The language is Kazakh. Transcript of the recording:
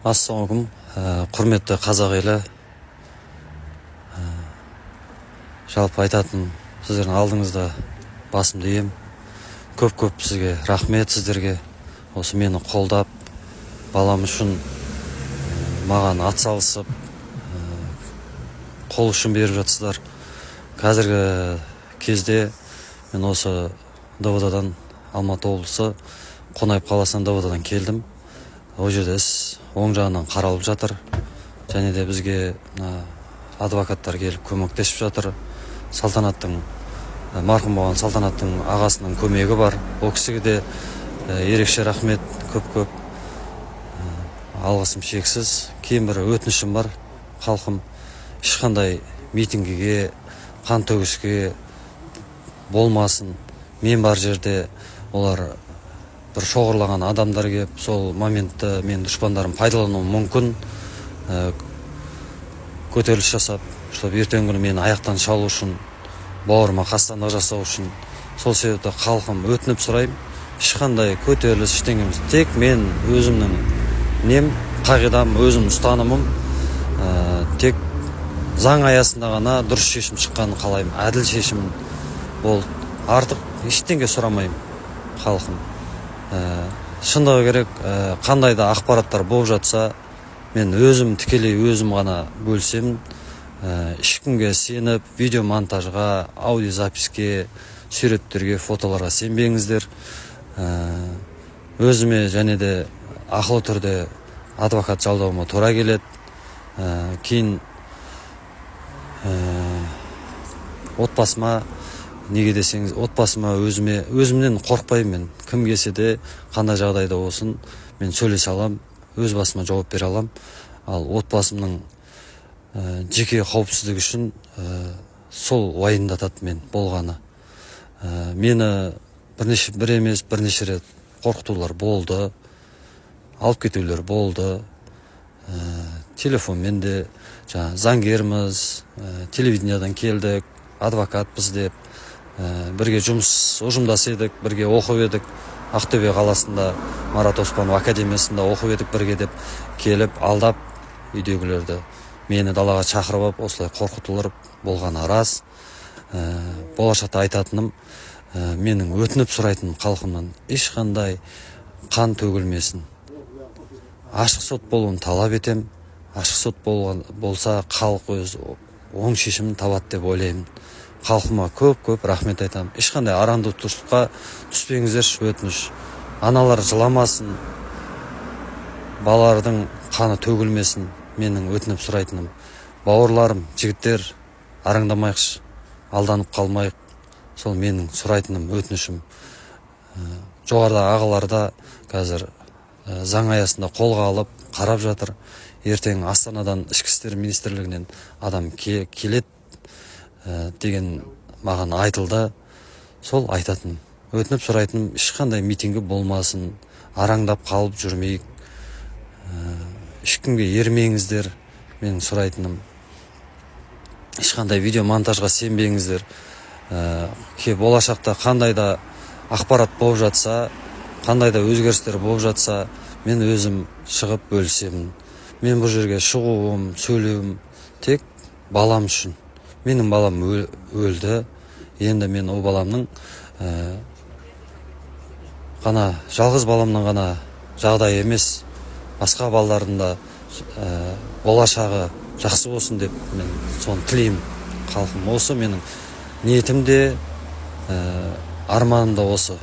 Ассалаумағалейкум, құрметті қазақ елі. Жалпы айтатыным, сіздердің алдыңызда басымды иемін. Көп көп сізге рахмет, сіздерге осы мені қолдап, балам үшін маған атсалысып, қол ұшын беріп жатсыздар. Қазіргі кезде мен осы ДВД-дан, Алматы облысы Қонаев қаласынан, ДВД-дан келдім. Ол жерде іс оң жағынан қаралып жатыр және де бізге мына адвокаттар келіп көмектесіп жатыр. Салтанаттың, марқұм болған Салтанаттың ағасының көмегі бар. Ол кісіге де ерекше рахмет, көп көп алғысым шексіз. Кейін бір өтінішім бар, халқым: ешқандай митингіге, қан төгіске болмасын. Мен бар жерде олар бір шоғырлаған адамдар келіп, сол моментті менің дұшпандарым пайдалануы мүмкін, көтеріліс жасап, чтобы ертеңгі күні мені аяқтан шалу үшін, бауырыма қастандық жасау үшін. Сол себепті, халқым, өтініп сұраймын, ешқандай көтеріліс, ештеңе емес. Тек мен өзімнің нем, қағидам, өзімнің ұстанымым, тек заң аясында ғана дұрыс шешім шыққанын қалаймын, әділ шешім болды. Артық ештеңе сұрамаймын, халқым. Шындығы керек, қандай да ақпараттар болып жатса, мен өзім тікелей өзім ғана бөлісемін. Ешкімге сеніп, видеомонтажға, аудиозапиське, суреттерге, фотоларға сенбеңіздер. Өзіме және де ақылы түрде адвокат жалдауыма тура келеді. Кейін отбасыма, неге десеңіз, отбасыма, өзіме, өзімнен қорықпаймын мен. Кім келсе де, қандай жағдайда болсын, мен сөйлесе аламын, өз басыма жауап бере аламын. Ал отбасымның жеке қауіпсіздігі үшін сол уайымдатады мен болғаны. Мені бірнеше, бір емес, бірнеше рет қорқытулар болды, алып кетулер болды. Телефонмен де жаңағы заңгерміз, телевидениядан келдік, адвокатпыз деп, бірге жұмыс ұжымдас едік, бірге оқып едік, Ақтөбе қаласында Марат Оспанов академиясында оқып едік бірге деп келіп, алдап, үйдегілерді, мені далаға шақырып алып, осылай қорқытулар болғаны рас. Болашақта айтатыным, менің өтініп сұрайтыным халқымнан: ешқандай қан төгілмесін, ашық сот болуын талап етем. Ашық сот болған болса, халық өз оң шешімін табады деп ойлаймын. Халқыма көп көп рахмет айтамын. Ешқандай арандатушылыққа түспеңіздерші, өтініш. Аналар жыламасын, балалардың қаны төгілмесін, менің өтініп сұрайтыным. Бауырларым, жігіттер, араңдамайықшы, алданып қалмайық. Сол менің сұрайтыным, өтінішім. Жоғарыда ағалар да қазір заң аясында қолға алып қарап жатыр. Ертең Астанадан, Ішкі істер министрлігінен адам келеді деген маған айтылды. Сол айтатыным, өтініп сұрайтыным: ешқандай митингі болмасын, араңдап қалып жүрмейік, ешкімге ермеңіздер. Менің сұрайтыным, ешқандай видео монтажға сенбеңіздер. Болашақта қандай да ақпарат болып жатса, қандай да өзгерістер болып жатса, мен өзім шығып бөлісемін. Мен бұл жерге шығуым, сөйлеуім тек балам үшін. Менің балам өлді. Енді мен ол баламның ғана, жалғыз баламның ғана жағдайы емес, басқа балалардың да болашағы жақсы болсын деп мен соны тілеймін, халқым. Осы менің ниетім де, арманым да осы.